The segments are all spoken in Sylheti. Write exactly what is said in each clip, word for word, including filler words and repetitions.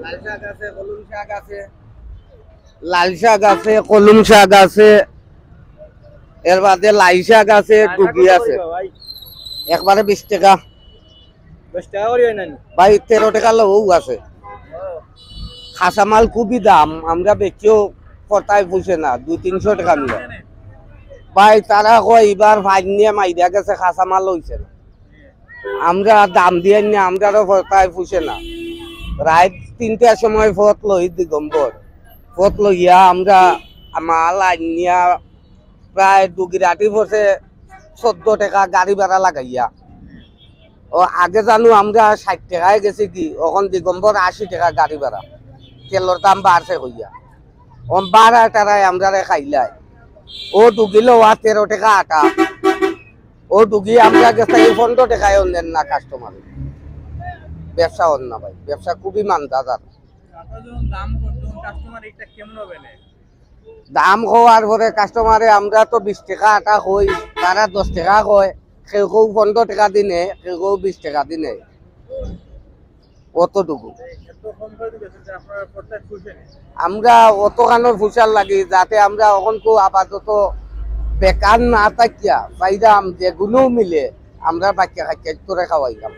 লাল শাক আছে, কলম শাক আছে। লাল শাক আছে, কলম শাক আছে, এর বাদে লাই শাক আছে, ডুগি আছে। একবারে বিশ টাকা। দশ টাকা করি অয় না নি? ভাই, তেরো টাকা লও আছে। কাঁচামাল খুবই দাম, আমরা বেচিও পড়তায় পুষে না, দুই তিনশো টাকা মিলে। ভাই, তারা কয় এবার ফাইন নিয়া মাইরা গেছে, কাঁচামাল অইছে না। আমরা দাম দিয়া নি, আমরারও পড়তায় পুষে না। রাইত তিনটার সময় পথ লই দিগম্বর, পথ লইয়া আমরা মাল আনিয়া প্রায় ডুগির আটি পড়ছে চোদ্দ টাকা গাড়ি ভাড়া লাগাইয়া। ও আগে জানো আমরা ষাট টাকায় গেছি কি, অখন দিগম্বর আশি টাকা গাড়ি ভাড়া, তেলর দাম বাড়ছে কইয়া। ও বাড়ায় তারায় আমরারে খাইলায়। ও ডুগি লওয়া তেরো টাকা আটা, ও ডুগি আমরা গেছে পনেরো টাকায় অন দেন না কাস্টমার। ব্যবসা অন না ভাই, ব্যবসা খুবই মান্দাদার। আপনারা যখন দাম করছেন, কাস্টমার একটা কেমন হবে না? দাম কওয়ার পরে কাস্টমারে আমরা তো বিশ টাকা আটা কই, তারা দশ টাকা কয়, কেউ কেউ পনেরো টাকা দিনে, কেউ কেউ বিশ টাকা দিনে, অতটুকু। এত কম করে দিতেছেন যে আপনারা পড়তায় পুষে না। আমরা অতখানোর পুষার লাগি যাতে আমরা অখন কেউ আপাতত বেকার না থাকিয়া পাইরাম, যেগুলো মিলে আমরা বাচ্চা কাচ্চা করে খাওয়াইলাম।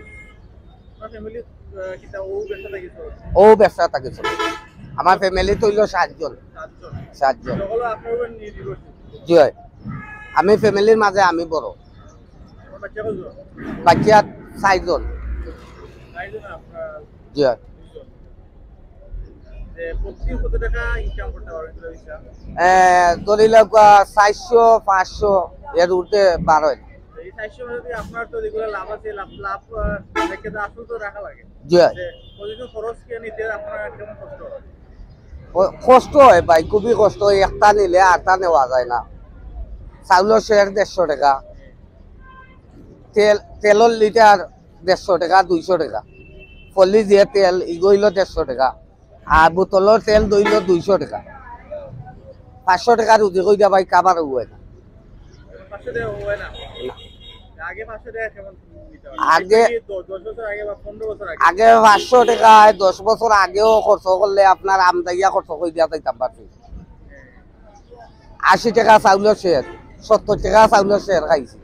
আপনার ফ্যামিলি, আহ, কিতা ও ব্যবসা থাকি চলে? ও ব্যবসা থাকি চলে। আমার ফ্যামিলি তো হইলো সাতজন। সাতজন। সাতজন। সকলে আপনার উপর নির্ভরশীল। জি অয়। আমি ফ্যামিলির মাঝে আমি বড়। আপনার বাচ্চা কয়জন? বাচ্চা চারজন। চারজন আপনার? জি অয়। দুইজন। যে প্রতিদিন কত টাকা ইনকাম করতে পারবেন, কিলো হিসাব? এ, ধরি লউক্কা, চারশো, পাঁচশো, এর ঊর্ধ্বে বার অয় না। এই চারশো মানে যদি আপনার তো যেগুলো লাভ আছে, লাভ, লাভ, আহ, রেখে তো আসল তো রাখা লাগে। জি অয়। যে প্রতিদিন খরচ কে নিতে আপনার কেমন কষ্ট হয়? ক-, কষ্ট হয় ভাই, খুবই কষ্ট হয়। একটা নিলে আরটা নেওয়া যায় না। চাউলর সের দেড়শো টাকা, তেল, তেলর লিটার দেড়শো টাকা, দুইশো টাকা। ফলি যে তেল, ইগো অইলো দেড়শো টাকা। আর বোতলর তেল ধরলো দুইশো টাকা। পাঁচশো টাকা রুজি কইরা ভাই কাবার অয় না। পাঁচশো টাকা অয় না? না। আগে পাঁচশো টাকা কেমন নিতে হয়? আগে এটা কি দ-, দশ বছর আগে বা পনেরো বছর আগে? আগে পাঁচশো টাকায় দশ বছর আগেও খরচ করলে আপনার আমদাইয়া খরচ করি দিয়া যাইতাম পারছি। আশি টাকা চাউলর সের, সত্তর টাকা চাউলর সের খাইছি।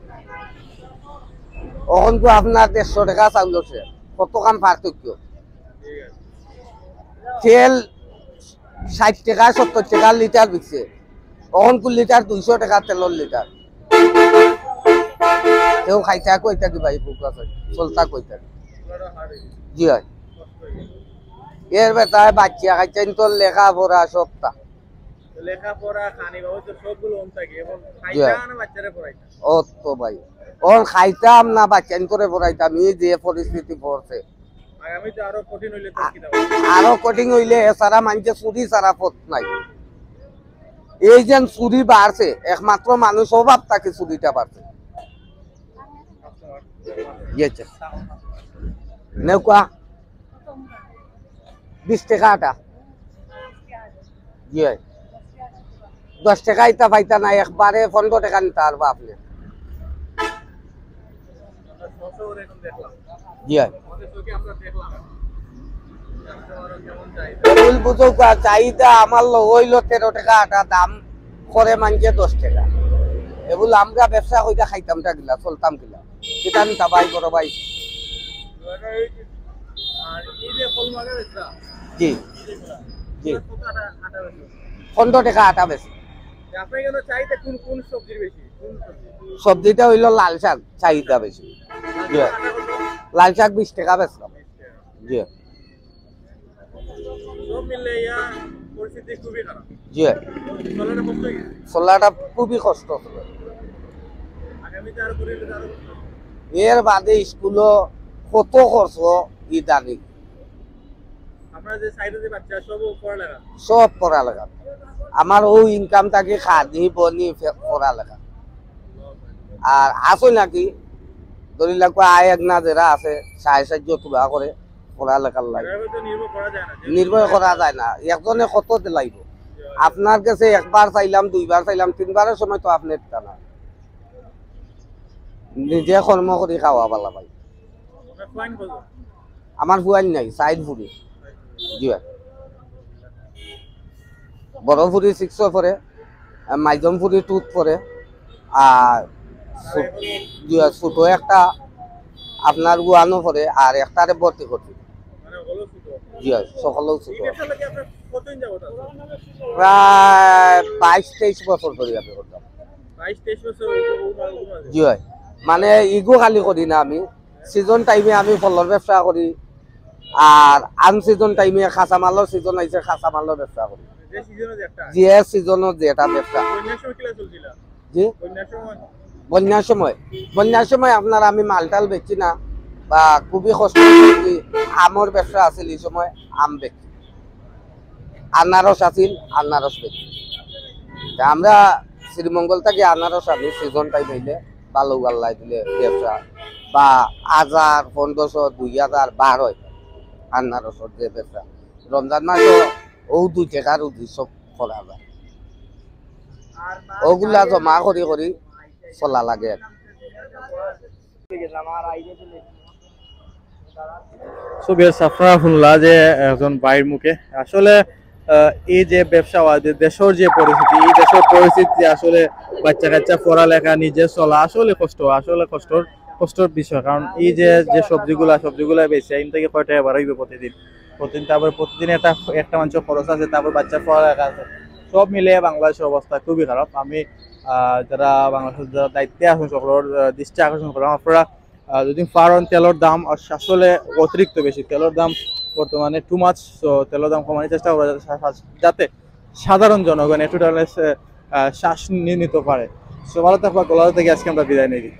অখন তো আপনার দেড়শো টাকা চাউলর সের, কতখান পার্থক্য। তেল ষাট টাকা, সত্তর টাকা লিটার বিকছে, অখন তো লিটার দুইশো টাকা তেলর লিটার। তেউ খাইতা কই থাকি ভাই, ভুক আছে, চলতা কই থাকি। জি অয়। এর বেটায় বাচ্চা কাচ্চাইন্তর লেখাপড়া সবটা। তো লেখাপড়া, খানি বাবদ তো সবগুলো অন থাকে। এখন জি। খাইতা না বাচ্চারে পড়াইতা? ও তো ভাই, অখন খাইতাম না বাচ্চাইন্তরে পড়াইতাম, এই যে পরিস্থিতি পড়ছে। আগামী তো আরো কঠিন হইলে তো আ-, কিতা হবে? আরো কঠিন হইলে এছাড়া মানষে চুরি ছাড়া পথ নাই। এই যে চুরি বাড়ছে, একমাত্র মানুষ অভাব থাকি চুরিটা বাড়ছে। ইয়ে চা। নেউক্কা? বিশ টাকা আটা। জি অয়। দশ টাকা ইতা পাইতা না, একবারে পনেরো টাকা নিতা পারবা আপনে। জি অয়। ভুল বুঝউক্কা, চাহিদা আমার লগে অইলো তেরো টাকা আটা দাম করে মানষে দশ টাকা। এবুল আমরা ব্যবসা কইরা খাইতাম টা কিলা, চলতাম কিলা। কিতা নিতা ভাই, বড় ভাই? আর এই যে কলম আটা বেচরা? জি। জি। কত আটা, আটা বেচরা? পনেরো টাকা আটা বেচি। আপনার এখানে চাহিদা কোন, কোন সবজির বেশি? কোন সবজি? সবজিটা অইলো লাল শাক, চাহিদা বেশি। জি। লাল শাক বিশ টাকা বেচলাম। জি। সব মিলে ইয়া পরিস্থিতি খুবই খারাপ। জি। চলাটা কষ্ট হয়ে গেছে। চলাটা খুবই কষ্ট। আগামীতে আরো কঠিন হলে আরো কষ্ট হবে। এর বাদে স্কুলো কত খরচ ইদানিং। আপনার যে সাইডে যে বাচ্চা সব পড়ালেখা? সব পড়ালেখা। আমার অউ ইনকাম থাকি খানি বনি ফে-, পড়ালেখা। আর আছে নাকি ধরি লাগবো আয় এক না যেরা আছে, সাহায্য সাহায্য তুলা করে পড়ালেখার লাগে। এভাবে তো নির্ভর করা যায় না, যে নির্ভর করা যায় না, একজনে কত দিলাইব। আপনার গেছে একবার চাইলাম, দুইবার চাইলাম, তিনবারের সময় তো আপনে দিতা না। নিজে কর্ম করি খাওয়া বালা ভাই। আপনার ফুয়াইন কত? আমার ফুয়াইন নাই, চাইর ফুরি। জি ভাই। বড় ফুরি সিক্সও পড়ে, আর মাইজম ফুরি টুত পড়ে, আর ছু-, জি ভাই, ছোট একটা আপনার ওয়ানও পড়ে, আর একটারে ভর্তি করছি। মানে হলো ছোট। জি ভাই, সকলেও ছোট। এই ব্যবসা লাগে আপনার কতদিন যাবত আছে? প্রায় বাইশ তেইশ বছর ধরে আমি করতাম। বাইশ তেইশ বছর ও-, ও-, ও-, ও-, জি ভাই, মানে ইগু খালি করি না আমি, সিজন টাইমে আমি ফলর ব্যবসা করি, আর আনসিজন টাইমে কাঁচামালর সিজন আইছে, কাঁচামালর ব্যবসা করি। যে সিজনে যে একটা। যে সিজনে যেটা ব্যবসা। বন্যার সময় কিলা চলছিল? জি? বন্যার সময়? বন্যার সময়, বন্যার সময় আপনার আমি মালটাল বেচছি না, বা খুবই কষ্ট করছি। আমর ব্যবসা আছিল এই সময়, আম বেচছি। আনারস আছিল, আনারস বেচছি। তা আমরা শ্রীমঙ্গল থাকি আনারস আনি, সিজন টাইম আইলে ভালা আল্লায় দিলে ব্যবসা, বা হাজার, পনেরোশো, দুই হাজার বার অয় আনারসর যে ব্যবসা। রমজান মাসও ও দুই টেকার উদ্দেশ্য করা যায়, ওগুলা জমা করি করি চলা লাগে আর কি। So viewers, আপনারা শুনলা যে একজন ভাইর মুখে আসলে, আহ, এই যে ব্যবসা বা যে দেশর যে পরিস্থিতি, এই দেশর পরিস্থিতি আসলে বাচ্চা কাচ্চা পড়ালেখা, নিজে চলা আসলে কষ্ট, আসলে কষ্টর, কষ্টর বিষয়। কারণ এই যে, যে সবজিগুলা, সবজিগুলা বেচে, এন থাকি কয়টা এবার অইবে প্রতিদিন? প্রতিদিন, তারপর প্রতিদিন একটা, একটা মানুষের খরচ আছে, তারপর বাচ্চার পড়ালেখা আছে, সব মিলে বাংলাদেশের অবস্থা খুবই খারাপ। আমি, আহ, যারা বাংলাদেশের যারা দায়িত্বে আছেন, সকলের, আহ, দৃষ্টি আকর্ষণ করলাম, আপনারা, আহ, যদি পারেন, তেলর দাম আস-, আসলে অতিরিক্ত বেশি, তেলর দাম বর্তমানে too much। So তেলর দাম কমানোর চেষ্টা করা যাতে সা-, সা-, যাতে সাধারণ জনগণ একটু তাহলে, আহ, শ্বাস নি-, নিতে পারে। So ভালো থাকবা, গোলাঘাট থেকে আজকে আমরা বিদায় নিই।